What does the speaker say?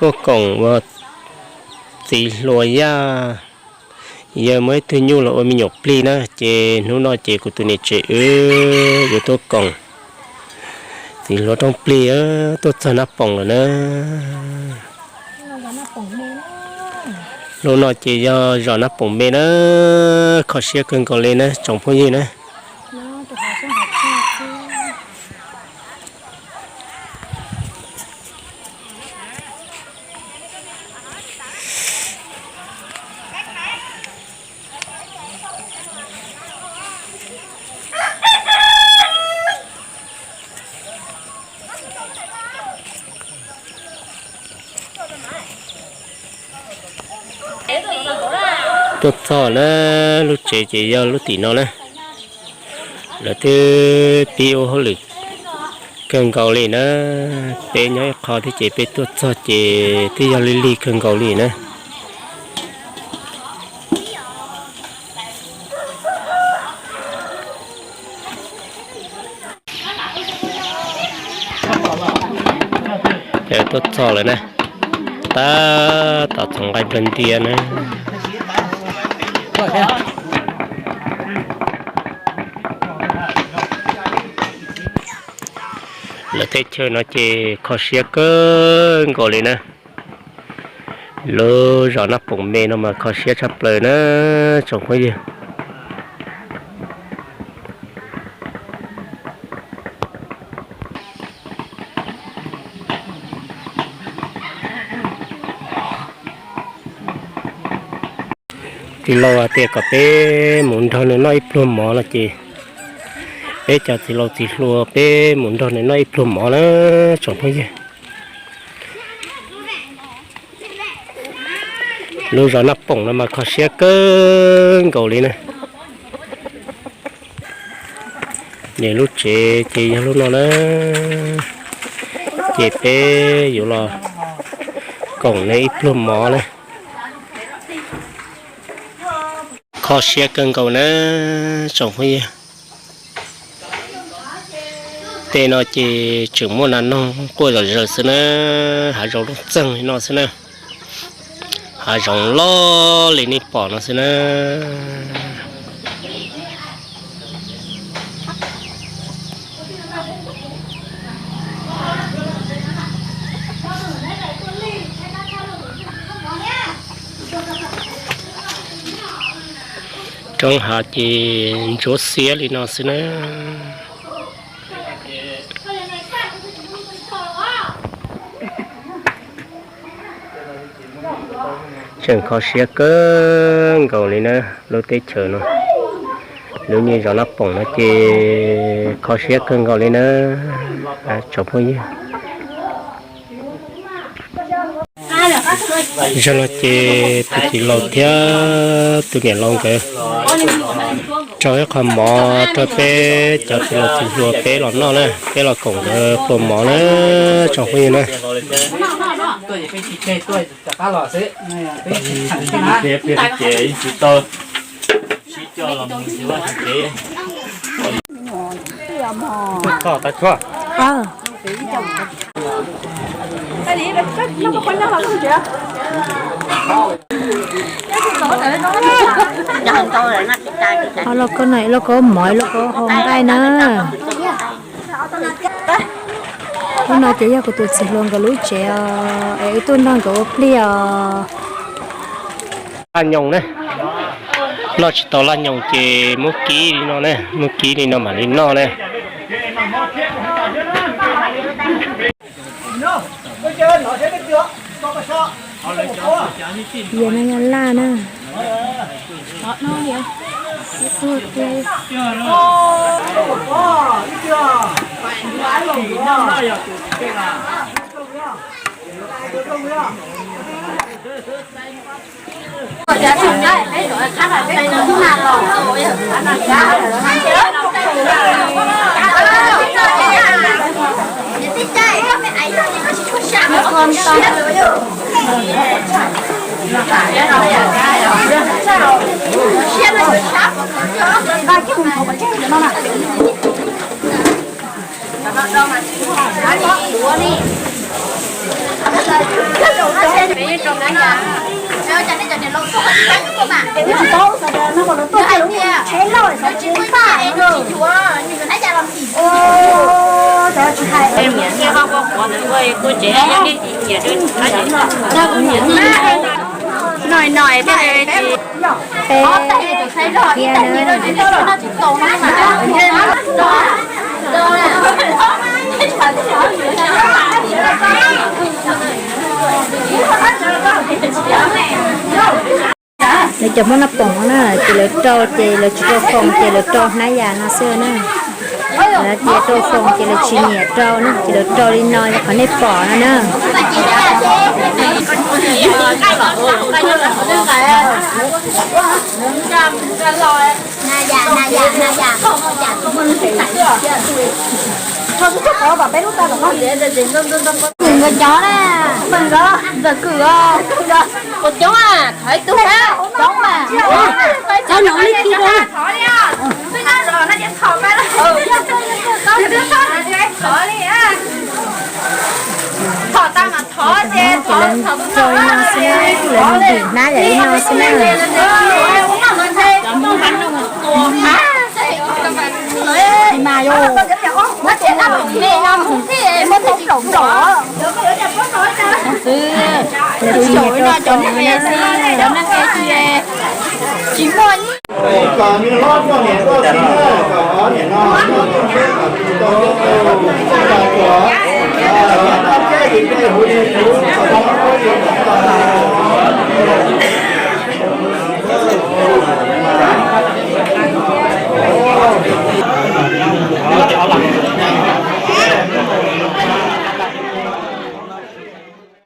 Tuaj koom ua txiv hluas Yaj, yawg muaj ib tug nyuj los ua me nyuam plig na, ces hnub no ces kuv tus niam tsev wb yuav tuaj koom txiv hluas rooj plig, tuaj txog Nab Poom lawm na. Lub no ces yog zos Nab Poom me na, kho siab kawg nkaus li na tsoom phooj ywg na. Tuaj txog na, lub tsev ces yog lub tim no na. Lawv twb pib ua hauj lwm kawg nkaus li na. Peb nyob ib qho thiab ces peb tuaj txog ces twb yog lig lig kawg nkaus li na. Tuaj txog lawm na, tab tom txhoov nqaij nplawg ntias na. Lawv teb chaws no ces kho siab kawg nkaus li na. Lub zos Nab Poom me no mas kho siab tshaj plaws na tsoom phooj ywg. Txiv laus hais tias kom peb mus nrog nws noj ib pluag mov no ces peb cov txiv laus txiv hluas peb mus nrog nws noj ib pluag mov na tsoom phooj ywg. Lub zos Nab Poom no mas kho siab kawg nkaus li na. Nws lub tsev ces yog lub no na, ces peb yuav los koom nws ib pluag mov na. Kho siab kawg nkaus na tsoom phooj ywg. Tej no ces tseem muaj nas noog quaj zom zaws xwb na, hav zoov loj txeeg li no xwb na, hav zoov loj li nej pom no xwb na. Roob hav ces ntsuab xiab li no xwb na. Tseem kho siab kawg nkaus li na, lub teb chaws no, lub nyuj zos Nab Poom no ces kho siab kawg nkaus li na tsoom phooj ywg. Zaum no ces tus txiv laus thiab tus niam laus nkawd rau ib qho mov rau peb cov txiv laus txiv hluas peb los noj na, peb los koom nkawd pluas mov na tsoom phooj ywg na. Lauj kaub no, lauj kaub mov, lauj kaub hau nqaij na. Lub no ces yog kuv tus txiv hluas nkawd lub tsev os, es wb tuaj nrog nkawd ua plig os. Laj nyoos na, noj tsis tau laj nyoos ces muab kib li no na, muab kib li no mam li noj na. Yog no yog laj na. Noj noj thiaj li. Lawv cov Hmoob Naj Poom na, ces lawv rau ces lawv tsis rau foom ces lawv rau hnab yas no xwb na. Lawv tias rau foom ces lawv tsis nyiam rau na, ces lawv rau li no qhov nej pom no na. Nkawd cov na, nkawd ntxawm kwm os, cov coob mas, cov no li ki Thov tau mas thov ces thov, thov no xwb, lawv mus dim hnab yam li no xwb na. Mas yog, lawv tsis nyiam rau foom na, tsis muaj.